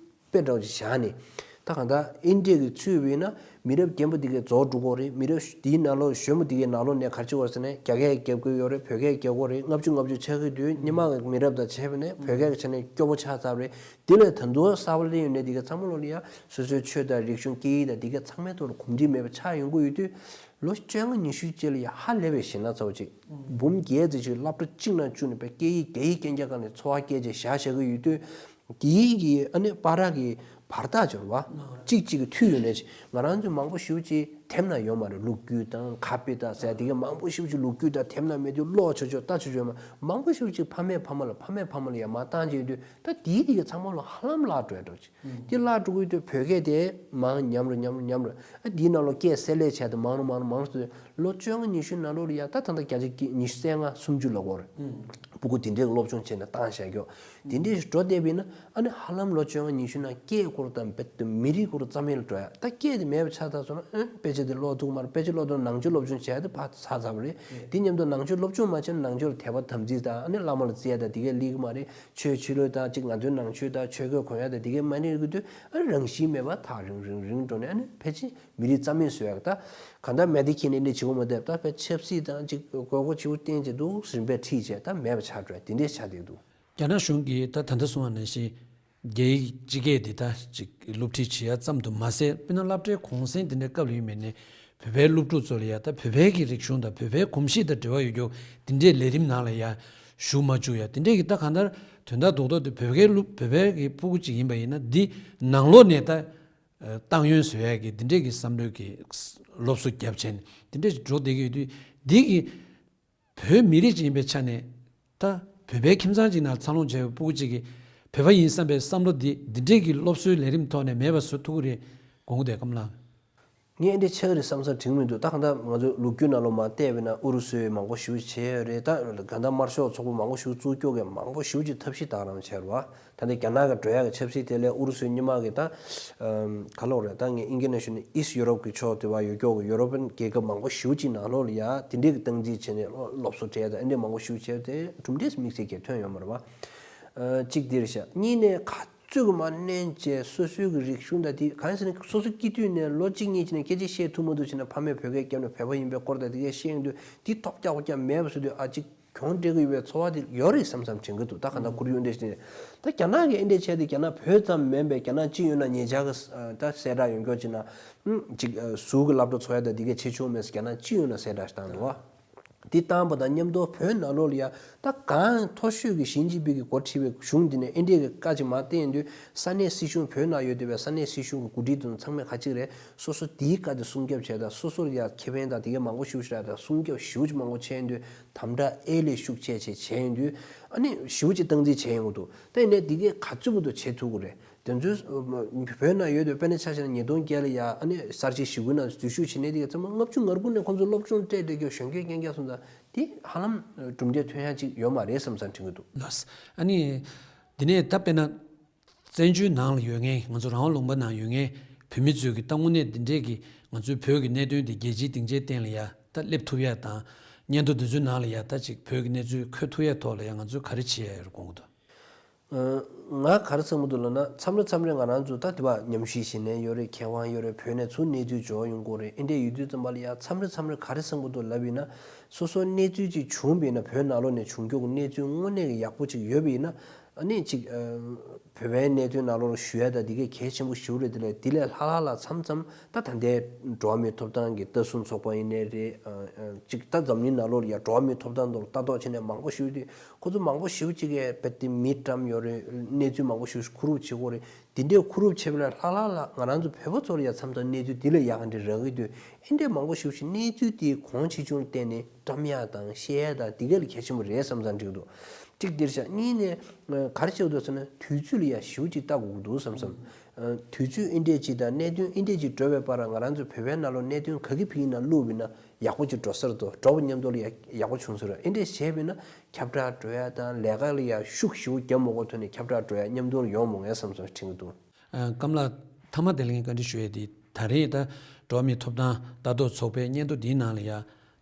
དཔེ་འདྲ་བོ་ཅིག་བཞག་ནས། ད་གང་ལྟར་ཨེ་འདྲས་ཀྱི་ཚུལ་བས་ན་མི་རབས་རྒན་པོ་འདི་གས་རྫོགས་འགྲོ་གི་རེད། མི་རབས་འདིའི་ནང་ལོགས་གཞོན་པོ་འདི་གས་ནང་ལོགས་ནས་ག་རེ་བྱེད་དགོས་ཟེར་ན་རྒྱ་སྐད་རྒྱབ་ཀྱི་ཡོད་རེད། བོད་སྐད་རྒྱབ་དགོས་རེད། ལྔ་བཅུ་ང་བཅུ་ཆགས་ཀྱི་དུས་སྔོན་མ་གི་མི་རབས་དང་བྱས་པ་ནས་བོད་སྐད་ཀྱི་ཆ་ནས་སྐྱོ་པོ་ཆགས་ཚར་བ་རེད། དེ་ལས་ད་དུང་གསར་པ་སླེབས་ཡོང་ནས་འདི་ག་ཚང་མ་ལོག་ལ་ཡ་སོ་སོའི་ཆོས་དང་རིག་གཞུང་སྐད་ཡིག་དང་འདི་ག་ཚང་མའི་ཐོག་ལ་གོམས་འདྲིས་མེད་པ་ཆགས་ཡོང་གི་ཡོད་དུས། ལོ་བཅོ་ལྔ་ཉི་ཤུ་རྗེས་ལ་ཡ་ཧ་ལས་པའི་ཞེད་སྣང་ཚ་བོ་ཅིག་འབུམ་བརྒྱད་ཙམ་ཞིག་སློབ་གྲྭ་གཅིག་ནང་བཅུག་ནས་པའི་སྐད་ཡིག་རྒྱ་ཡིག་རྐྱང་རྐྱང་སྒང་ནས་འཚོ་བ་སྐྱེལ་བྱས་བཞག་བཞག་གི་ཡོད་དུས། དེའི་གི་ཨ་ནི་བར་གི་བར་ཐག་འབྱོར་བ། གཅིག་གཅིག་གི་མཐུད་ཡོད་ནས་ང་རང་ཚོ་མང་པོ་ཞེ་པོ་ཅིག་དེབ་ནང་ཡོད་མ་རེད། ལོ་རྒྱུས་དང་ཁ་དཔེ་དང་ཟེར་དེ་ག་མང་པོ་ཞེ་པོ་ཅིག་ལོ་རྒྱུས་དང་དེབ་ནང་མེད་དུས་ཀློག་ཆོག་ཆོག་ལྟ་ཆོག་ཆོག་ཡོད་མ། མང་པོ་ཞེ་པོ་ཅིག་ཕ་མས་ཕ་མ་ལ་ཕ་མས་ཕ་མ་ལ་ཡར་མར་བཏང་བྱས་ཡོད་དུས་ད་དེའི་དེ་ག་ཚང་མ་ལོ་ཧ་ལམ་བརླག་འགྲོ་ཡ་འདྲ་བོ་ཅིག་དེ་བརླག་འགྲོ་གི་ཡོད་དུས་བོད་སྐད་དེ་མར་ཉམས་རུ་ཉམས་རུ་ཉམས་རུ། ཨ་འདིའི་ནང་ལོགས་སྐད་བསྲེ་བསླད་བྱས་ཏེ་མང་རུ་མང་རུ་མང་རུ་སོང་། ལོ་བཅོ་ལྔ་ཉི་ཤུའི་ནང་ལོགས་ལ་ཡ་ད་ད་ལྟ་བརྒྱ་ཆ་ཉི་ཤུ་རྩ་ལྔ་སུམ་ཅུ་ལབ་དགོས་རེད། སྤུ་གུ་དེ་འདྲའི་སློབ་སྦྱོང་བྱས་ནས་བཏང་བཞག་རྒྱུ། དེ་འདྲའི་ཞིག་འགྲོ་བསྡད་པ་ཡིན་ན་ཨ་ནི་ཧ་ལམ་ལོ་བཅོ་ལྔ་ཉི་ཤུ་ནང་སྐད་སྐོར་དང་རྦད་དེ་མི་རིགས་སྐོར་རྩ་མེད་ལ་འགྲོ་ཡ། ད་སྐད་དེ་མེད་པ་ཆགས་ཚར་སོང་ན་ཨ་ནི་དཔེ་ ཆ་དེ་ཀློག་ཐུབ་མ་རེད། དཔེ་ཆ་ཀློག་དུས་ནང་ཆོས་སློབ་སྦྱོང་བྱས་ཏེ་ཕར་ཚར་ཚར་བ་རེད། དེ་མཉམ་དུ་ནང་ཆོས་སློབ་སྦྱོང་མ་བྱས་ན་ནང་ཆོས་ལ་དད་པ་དམ་ཚིག་དང་ཨ་ནི་བླ་མ་ལ་བརྩི་ཡ་དང་དེ་གས་སླེབས་ཀྱི་མ་རེད། ཆོས་ཕྱི་ལོགས་དང་གཅིག་ང་ཚོའི་ནང་ཆོས་དང་ཆོས་གོས་གོན་ཡ་དང་དེ་གས་མ་གནས་ཀྱི་དུས་ཨ་ནི་རང་བཞིན་མེད་པ་ཐག་རིང་རིང་རིང་འགྲོ་ནས་ཨ་ནི་ཕལ་ཆེར་མི་རིགས་རྩ་མེད་བཟོ་ཡ་གི་ད་གང་ལྟར་མེད་དེ་ཁྱེད་ནས་འདི་བྱེད་དགོས་མ་བསྡད་ད་ཕལ་ཆབ་སྲིད་དང་གཅིག་དགོས་མཁོ་ཆེ་བོ་བསྟན་བྱས་འདུག་རིམ་པས་ཁྲིད་བྱས་ད་མེད་པ་ཆགས་འགྲོ་ཡ་དེ་འདྲས་ཆགས་བསྡད་འདུག་རྒྱ་ནག་གཞུང་གིས་ད་ད་ལྟ་གསུངས་པ་ནང་བཞིན་རྒྱ་ཡིག་སྤྱི་སྐད་འདི་ད་ཅིག་སློབ་ཁྲིད་བྱེད་ཡ་ཙམ་དུ་མ་ཟད་དཔེར་ན་སློབ་གྲྭའི་གུང་སེང་དེ་འདྲའི་སྐབས་ལ་ཡིན་མིན་ནས་བོད་པའི་སློབ་ཕྲུག་ཚོ་ལ་ཡ་ད་བོད་པའི་གི་རིག་གཞུང་དང་བོད་པའི་གོམས་གཤིས་དང་འབྲེལ་བ་ཡོད་རྒྱུ་འདི་འདྲའི་ལས་རིམ་ནང་ལ་ཡ་ཞུགས་མ་བཅུག་ཡ་དེ་འདྲའི་གི་ད་གང་ལྟར་དོན་དག་རྡོག་རྡོག་དེ་བོད་སྐད་སློབ་བོད་པའི་གི་སྤུ་གུ་ཅིག་ཡིན་པ་ཡིན་ན་འདི་ནང་ལོགས་ནས་ད་ཏང་ཡོན་བཟོ་ཡ་གི་འདི་འདྲའི་གི་བསམ་བློའི་གི་སློབ་གསོ་རྒྱབ་བྱས་ནས་འདི་འདྲའི་འགྲོ་བསྡད་ཀྱི་ཡོད་དུས་འདི་གི་བོད་མི་རིགས་ཅིག་ཡིན་པའི་ཆ་ནས་ད་བོད་པའི་ཁྱིམ་ཚང་ཅིག་ནང་འཚར་ལོངས་བྱས་པའི་སྤུ་གུ་ཅིག་གིས་བོད་པ་ཡིན་བསམ་པའི་བསམ་བློ་འདི་འདི་འདྲའི་གི་སློབ་གསོའི་ལས་རིམ་ཐོག་ནས་མེད་པ་བཟོ་ཐུབ་ཀྱི་རེད་དགོངས་ཀྱི་འདུག་གམ་ལགས། ངས་འདི་ཆགས་རེད་བསམ་བསམ་དྲན་མི་འདུག་ད་གང་ལྟར་ང་ཚོ་ལོ་རྒྱུས་ནང་ལོགས་མར་བལྟས་པས་ན་ཨུ་རུ་སུས་མང་པོ་ཞེ་པོ་བྱས་ཡོད་རེད། ད་གང་ལྟར་དམར་ཤོག་ཚོགས་པ་མང་པོ་ཞེ་པོ་བཙུགས་སྐྱོང་གིས་མང་པོ་ཞེ་པོ་ཅིག་ཐབས་ཤེས་བཏང་རང་བྱས་རེད་བ། ད་ལྟ་རྒྱ་ནག་གི་འགྲོ་ཡག་གི་ཆབ་སྲིད་དེ་ལས་ཨུ་རུ་སུའི་སྔོན་མ་གི་ད་ག་ལོག་རེད། ད་ངས་ཨིན་སྐད་ནང་ཞུས་ན་East Europe གི་ཕྱོགས་དེ་བ་ཡོད་ཀྱོག་གི་ཡུ་རོ་པན་རྒྱལ་ཁབ་མང་པོ་ཞེ་པོ་ཅིག་ནང་ལོགས་ལ་ཡ་དེ་འདྲའི་གི་སྟངས་འཛིན་བྱས་ནས་སློབ་གསོ་སྤྲད་ད་ཨེ་འདྲའི་མང་པོ་ཞེ་པོ་བྱས་ཏེ་གྲུབ་འབྲས་དམིགས་བསལ་གྱི་ཐོན་ཡོད་མ་རེད་བ། གཅིག་འདིར་བཞག་གཉིས་ནས་ག་ཚོད་གི་མ་ནན་བྱས་སོ་སོའི་གི་རིག་གཞུང་དང་དེ་གང་ཡིན་ཟེར་ན་སོ་སོ་སྐྱེ་དུས་ནས་ལོ་གཅིག་གཉིས་ཀྱི་ནས་སྐད་ཆ་བཤད་ཐུབ་མ་ཐུབ་བྱས་ན་ཕ་མས་བོད་སྐད་བརྒྱབ་ནས་བོད་པ་ཡིན་པའི་སྐོར་དང་དེ་གས་བཤད་ཡོང་དུས་དེ་ཐོག་རྒྱག་པ་རྒྱག་མེད་པ་བཟོ་དུས་ཨ་གཅིག་གྱོང་སྤྲད་གི་ཡོད་པའི་ཚོར་བ་དེ་ཡོད་རེད་བསམ་བསམ་དྲན་གི་འདུག་ད་ག་ད་ཁོར་ཡུག་འདྲ་ཞིག་ནས་ད་རྒྱ་ནག་གི་ཨེ་འདྲ་བྱས་ཏེ་རྒྱ་ནག་བོད་ཙམ་མིན་པའི་རྒྱ་ནག་སྤྱི་ཡོངས་ན་ཉེ་ཆར་གི་ད་གསལ་བསྒྲགས་ཡོང་ཀྱོག་ཅིག་ན་ཅིག་ཟུར་གི་སློབ་གྲྭ་ཚོགས་ཡ་ད་དེ་གས་བྱེད་ཆོག་མེད་ཟེར་རྒྱ་ནག་སྤྱི་ཡོངས་ན་གསལ་བསྒྲགས་ཞིག་བཏང་འདུག་བ། དེ་བཏང་པ་དང་མཉམ་དུ་བོད་ནང་ལོགས་ལ་ཡ་ད་གང་མཐོ་ཤོས་ཀྱི་ཞི་ཅིན་ཕིང་གིས་འགོ་ཁྲིད་པའི་གཞུང་འདི་ནས་ཨེ་འདྲས་ཀྱི་བཀའ་ཅིག་མར་བསྟན་དུས་ས་གནས་སྲིད་གཞུང་བོད་ནང་ཡོད་བསྡད་པའི་ས་གནས་སྲིད་གཞུང་གི་འགོ་ཁྲིད་དེ་ཚོ་ཚང་མས་ག་ཅིག་རེད། སོ་སོ་དེའི་བཀའ་དེ་སྲུང་སྐྱོབ་བྱས་དང་སོ་སོར་ཡ་ཁེ་ཕན་དང་དེ་གའི་མང་པོ་ཞེ་པོ་ཞིག་རག་དང་སྲུང་སྐྱོབ་ཞེ་པོ་ཅིག་མང་པོ་བྱས་ཡོང་དུས་དམ་དྲག་ཨེ་ལས་ཤུགས་ཆེ་ཆེ་བྱས་ཡོང་དུས་ཨ་ནི་ཞེ་པོ་ཅིག་སྟངས་འཛིན་བྱས་ཡོང་གི་འདུག་ད་ཡིན་ནའི་དེ་གའི་ག་ཚོད་བར་དུ་བྱེད་ཐུབ་ཀྱི་རེད། དེ་ཚོའི་བོད་ནང་ཡོད་དུས་དཔེར་ན་ཆ་བཞག་ན་ཉིས་སྟོང་བརྒྱད་ལ་ཡ་ཨ་ནི་གསར་བརྗེ་ཞི་རྒོལ་ནང་འཛུལ་ཞུགས་བྱེད་མཁན་དེ་གའི་ཚང་མ་ལྔ་བཅུ་ང་དགུ་ནས་ཁོང་ཚོ་སློབ་སྦྱོང་སྤྲད་བསྡད་རྒྱུ་གཞོན་སྐྱེས་རྐྱང་རྐྱང་སོང་ཙང་དེ་ཧ་ལམ་གྲུབ་འབྲས་ཐོན་ཡ་ཅིག་ཡོད་མ་རེད་བསམ་བསམ་དྲན་གྱི་འདུག་ལགས། ཨ་ནི་འདི་ནས་ད་དཔེར་ན་བཙན་བྱོལ་ནང་ལ་ཡོད་མཁན་ང་ཚོ་རང་དབང་ལུང་པ་ནང་ཡོད་མཁན་བོད་མི་ཚོས་ཀྱི་ད་དངོས་གནས་འདི་འདྲས་ཀྱི་ང་ཚོའི་བོད་ཀྱི་གནད་དོན་འདི་རྒྱལ་སྤྱིའི་སྡིངས་ཆའི་སྟེང་ལ་ཡ་ད་སླེབས་ཐུབ་ཡ་དང་སྙན་ཐོ་འདི་ཚོའི་ནང་ལ་ཡ་ད་ཅིག་བོད་ཀྱི་གནས་ཚུལ་འཁོད་ཐུབ་ཡ་ཐོག་ལ་ཡ་ང་ཚོས་ག་རེ་བྱེད་ཡ་ཡོད་རེད་དགོངས་ཀྱི་འདུག་ང་ག་རེ་བསམ་གྱི་འདུག་ལབ་ན་མཚམས་རེ་མཚམས་རེ་ང་རང་ཚོ་ད་དེ་བ་ཉམས་ཞིབ་བྱེད་མཁན་ཡོད་རེད། མཁས་དབང་ཡོད་རེད། བོད་ནས་ཚུར་གནས་ཚུལ་འབྱོར་ཡོང་གི་རེད། ཨེ་འདྲས་ཡོད་དུས་ཙམ་པ་ལ་ཡ་མཚམས་རེ་མཚམས་རེ་ག་རེ་བསམ་གྱི་འདུག་ལབ་ཡིན་ན་སོ་སོ་གནས་ཚུལ་ཅིག་བྱུང་བ་ཡིན་ན་བོད་ནང་ལོགས་ནས་བྱུང་རྒྱུ་གི་གནས་ཚུལ་དངོས་གནས་ཀྱི་ཡག་པོ་ཅིག་ཡོད་པ་ཡིན་ན་ཨ་ནི་ཅིག་བོད་པའི་གནད་དོན་ནང་ལོགས་ལ་ཞུ་ཡ་ད་འདི་གས་གལ་ཆེན་པོ་ཞིག་རེད། དེ་ལས་དེ་ལས་ལྷག་ལྷག་ལ་མཚམས་མཚམས་ད་ད་ལྟའི་འགྲོ་བ་མིའི་ཐོབ་ཐང་གི་ལྟ་སྲུང་ཚོགས་པ་ཡིན་ནའི་རེད། ཅིག་ད་འཛམ་གླིང་ནང་ལོགས་ལ་ཡ་འགྲོ་བ་མིའི་ཐོབ་ཐང་ཐོག་ལ་ལྟ་རྟོག་བྱེད་མཁན་མང་པོ་ཞིག་ཡོད་དུས། ཁོ་ཚོ་མང་པོ་ཞེ་པོ་ཅིག་གིས་རྦད་དེ་མི་བཀྲམ་ཡོད་རེད། གནས་ཚུལ་མང་པོ་ཞེ་པོ་ཞིག་ཁུར་རུབ་བྱེད་ཀྱི་ཡོད་རེད། དེ་འདྲའི་ཁུར་རུབ་བྱེད་པ་ལ་ལྷག་ལྷག་ལ་ང་རང་ཚོ་བོད་པ་ཚོ་ལ་ཡ་མཚམས་མཚམས་གནས་ཚུལ་དེ་ལས་ཡག་ག་འདྲ་རག་གི་འདུག་ཨེ་འདྲའི་མང་པོ་ཞེ་པོ་ཞིག་གནས་ཚུལ་དེའི་གོང་ཆེ་ཆུང་ལ་བལྟས་ནས་བཀྲམ་ཡག་དང་བཤད་ཡག་དང་དེ་ག་ལ་གལ་ཆེན་པོ་རེད་བསམ་བསམ་འགྲིག་འདུག་གཅིག་འདིར་བཞག་གཉིས་ནས་ག་རེ་བྱེད་དགོས་འདུག་ཟེར་ན་དུས་ཚོད་ལ་ཡ་ཞེ་པོ་ཅིག་ལྟ་དགོས་ཀྱི་འདུག་བསམ་བསམ། དུས་ཚོད་ཨེ་འདྲས་ཅིག་དང་གནད་དོན་ཨེ་འདྲས་ཅིག་འགྲོ་བའི་བར་ང་རང་ཚོ་བོད་པའི་ནང་ལོགས་གནད་དོན་ག་གི་ཕི་ཡིན་ན་བླུགས་པ་ཡིན་ན་ཡག་པོ་ཅིག་འགྲོ་ས་རེད་དོ། འགྲོ་བ་མཉམ་དུ་ལ་ཡ་ཡག་པོ་བྱུང་ས་རེད། ཨེ་འདྲས་བྱས་པ་ཡིན་ན་ཁྱབ་བསྒྲགས་འགྲོ་ཡ་དང་ལས་ཀ་ལ་ཡ་ཤུགས་ཞེ་པོ་བརྒྱབ་མ་དགོས་ཐོག་ནས་ཁྱབ་བསྒྲགས་འགྲོ་ཡ་མཉམ་དུ་ལ་ཡོང་མ་ངེས་བསམ་བསམ་དྲན་གྱི་འདུག་ཨ། ཀམ་ལགས། མཐའ་མ་དེ་ལ་ངས་བཀའ་འདྲི་ཞུ་ཡས་དེ་ད་རེས་ད་འགྲོ་བ་མིའི་ཐོབ་ཐང་ལྟ་རྟོག་ཚོགས་པའི་སྙན་ཐོ་འདིའི་ནང་ལ་ཡ་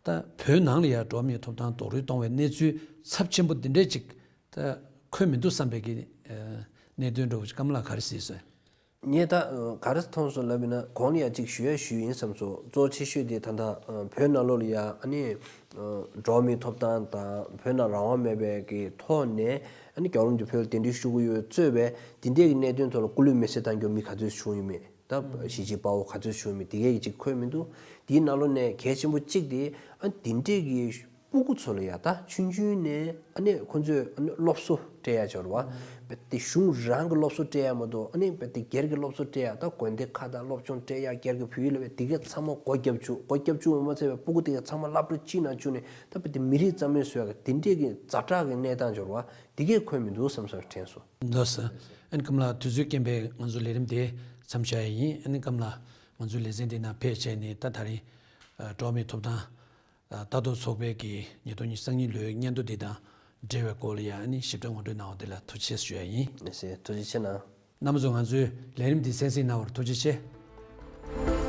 ད་བོད་ནང་ལ་ཡ་འགྲོ་བ་མིའི་ཐོབ་ཐང་རྡོག་རོལ་གཏོང་བའི་གནས་ཚུལ་ཚབས་ཆེན་པོ་འདི་འདྲས་ཅིག་ད་འཁོད་མི་འདུག་བསམ་པའི་གི་ཨ་གནད་དོན་འདྲ་བོ་ཅིག་ཀམ་ལགས་ག་རེ་གཟིགས་སོང་། ངས་ད་ག་རེ་མཐོང་སོང་ལབ་ཡིན་ན་གོང་ལ་ཡ་ཅིག་ཞུ་ཡ་ཞུས་ཡིན་བསམ་སོང་། གཙོ་ཆེ་ཤོས་དེ་ད་ལྟ་བོད་ནང་ལོགས་ལ་ཡ་ཨ་ནི་འགྲོ་བ་མིའི་ཐོབ་ཐང་དང་བོད་ནང་རང་དབང་མེད་པའི་གི་ཐོག་ནས་ཨ་ནི་རྒྱལ་བ་རིན་པོ་ཆེ་བོད་ལ་གདན་འདྲེན་ཞུ་གི་ཡོད་གཙོས་པའི་དེ་འདྲས་ཀྱི་གནད་དོན་ཐོག་ལ་སྐུ་ལུས་མེ་སྲེག་བཏང་རྒྱུ་མི་ག་ཚོད་བྱུང་ཡོད་མེད། ད་གཞིས་བྱེས་དཔའ་བོ་ག་ཚོད་བྱུང་ཡོད་མེད་དེ་གས་ཀྱི་ཅིག་འཁོད་མི་འདུག་དེའི་ནང་ལོགས་ནས་གལ་ཆེན་པོ་གཅིག་དེ་ཨ་དེ་འདྲས་ཀྱི་སྤུ་གུ་ཚོ་ལ་ཡ་ད་ཆུང་ཆུང་ནས་ཨ་ནི་ཁོ་ཚོས་ཨ་ནི་སློབ་གསོ་སྤྲད་ཡ་ཅིག་ཡོད་རེད་བ། རྦད་དེ་གཞུང་རང་གི་སློབ་གསོ་སྤྲད་ཡ་མ་གཏོགས་ཨ་ནི་རྦད་དེ་སྒེར་གྱི་སློབ་གསོ་སྤྲད་ཡ་ད་དགོན་སྡེ་ཁག་དང་སློབ་སྦྱོང་སྤྲད་ཡ་སྒེར་གྱི་བོད་ཡིག་ལབ་ཡ་དེ་གས་ཚང་མ་སྒོ་བརྒྱབ་བཅུག་སྒོ་བརྒྱབ་བཅུག་པ་མ་ཚད་པའི་སྤུ་གུ་དེ་གས་ཚང་མ་སློབ་གྲྭ་གཅིག་ནང་བཅུག་ནས་ད་རྦད་དེ་མི་རིགས་རྩ་མེད་བཟོ་ཡ་གི་དེ་འདྲས་ཀྱི་ཛ་དྲག་གི་གནས་སྟངས་ཅིག་ཡོད་རེད་བ། དེ་གས་འཁོད་མི་འདུག་བསམ་བསམ་དྲན་སོང་། ལགས་སོ། ཨ་ནི་ཀམ་ལགས་དུས་ཚོད་རྐྱེན་པས་ང་ཚོ་ལས་རིམ་དེ་མཚམས་བཞག་ཡ་ཡིན། ཨ་ནི་ཀམ་ལགས་ང་ཚོའི་ལེ་ཚན་འདི་ནང་ཕེབས་བྱས་ནས་ད་ད་རེས་ཨ་འགྲོ་བ་མིའི་ཐོབ་ཐང་ཨ་ལྟ་རྟོག་ཚོགས་པའི་གི་ཉིས་སྟོང་ཉི་ཤུ་རྩ་གཉིས་ལོའི་སྙན་ཐོ་འདི་དང་འབྲེལ་བའི་སྐོར་ལ་ཡ་ཨ་ནི་ཞིབ་ཕྲ་ངོ་སྤྲོད་གནང་བ་དེ་ལ་ཐུགས་རྗེ་ཆེ་ཞུ་ཡ་ཡིན། ལགས་སེ་ཐུགས་རྗེ་ཆེ་གནང་། རྣམ་པ་ཚོ་ང་ཚོའི་ལས་རིམ་འདི་གསན་གཟིགས་གནང་བར་ཐུགས་རྗེ་ཆེ།